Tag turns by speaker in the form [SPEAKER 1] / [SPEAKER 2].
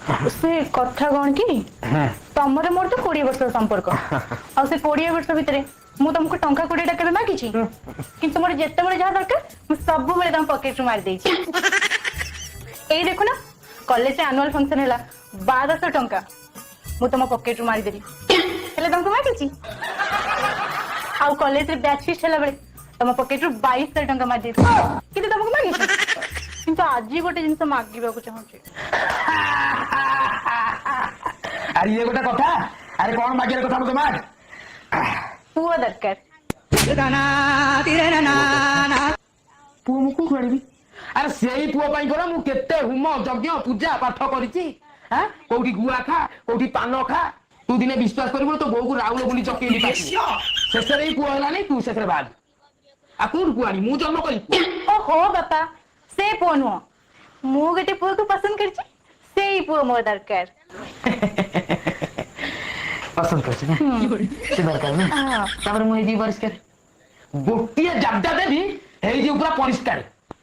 [SPEAKER 1] ସେ କଥା କଣ କି, ତମର ମୋର ତ 20 ବର୍ଷର ସମ୍ପର୍କ, ଆଉ ସେ 20 ବର୍ଷ ଭିତରେ ମୁଁ ତମକୁ ଟଙ୍କା 20ଟା କେବେ ମାଗିଛି? କିନ୍ତୁ ମୋର ଯେତେବେଳେ ଯାହା ଦରକାର, ମୁଁ ସବୁବେଳେ ତମ ପକେଟରୁ ମାରି ଦେଇଛି। ଏଇ ଦେଖୁନ, କଲେଜରେ ଆନୁଆଲ ଫଙ୍କସନ ହେଲା, 1200 ଟଙ୍କା ମୁଁ ତମ ପକେଟରୁ ମାରିଦେଲି, ହେଲେ ତମକୁ ମାଗିଛି? ଆଉ କଲେଜରେ ବ୍ୟାଚ୍ ଫିଷ୍ଟ ହେଲା ବେଳେ ତମ ପକେଟରୁ 2200 ଟଙ୍କା ମାରି ଦେଇଥିଲି, କିନ୍ତୁ ତମକୁ ମାଗିଛି? କିନ୍ତୁ ଆଜି ଗୋଟେ ଜିନିଷ ମାଗିବାକୁ ଚାହୁଁଛି।
[SPEAKER 2] ଆରେ, ଇଏ ଗୋଟେ କଥା? ଆରେ, କଣ ମାଗିବାର କଥା ମତେ ମାଗ।
[SPEAKER 1] ପୁଅ ଦରକାର।
[SPEAKER 2] ପୁଅ ମୁଁ କୋଉଠୁ ଆଣିବି? ଆରେ, ସେଇ ପୁଅ ପାଇଁ ପରା ମୁଁ କେତେ ହୁମ ଯଜ୍ଞ ପୂଜା ପାଠ କରିଛି। ଆଁ, କୋଉଠି ଗୁଆ ଖା, କୋଉଠି ପାନ ଖା। ତୁ ଦିନେ ବିଶ୍ୱାସ କରିବୁନି, ତୋ ବୋଉକୁ ରାଉଳ ବୋଲି ଚକେଇଲି ପାଟିରେ। ଶେଷରେ ଏଇ ପୁଅ ହେଲାନି, ତୁ ଶେଷରେ ବାହାରି। ଆଉ କୋଉଠୁ ପୁଅ ଆଣି ମୁଁ ଜନ୍ମ କରି ପୁଅ?
[SPEAKER 1] ଓହୋ ବାପା, ସେ ପୁଅ ନୁହଁ। ମୁଁ ଗୋଟେ ପୁଅକୁ ପସନ୍ଦ କରିଛି, ସେଇ ପୁଅ ମୋର ଦରକାର।
[SPEAKER 2] ପସନ୍ଦ କରିଛି ନା, ସେ ଦରକାର ନା?
[SPEAKER 1] ହଁ।
[SPEAKER 2] ତାପରେ ମୁଁ ହେଇଯିବି ପରିଷ୍କାର। ଗୋଟିଏ ଜାଗା ଦେବି, ହେଇଯିବ ପୁରା ପରିଷ୍କାର।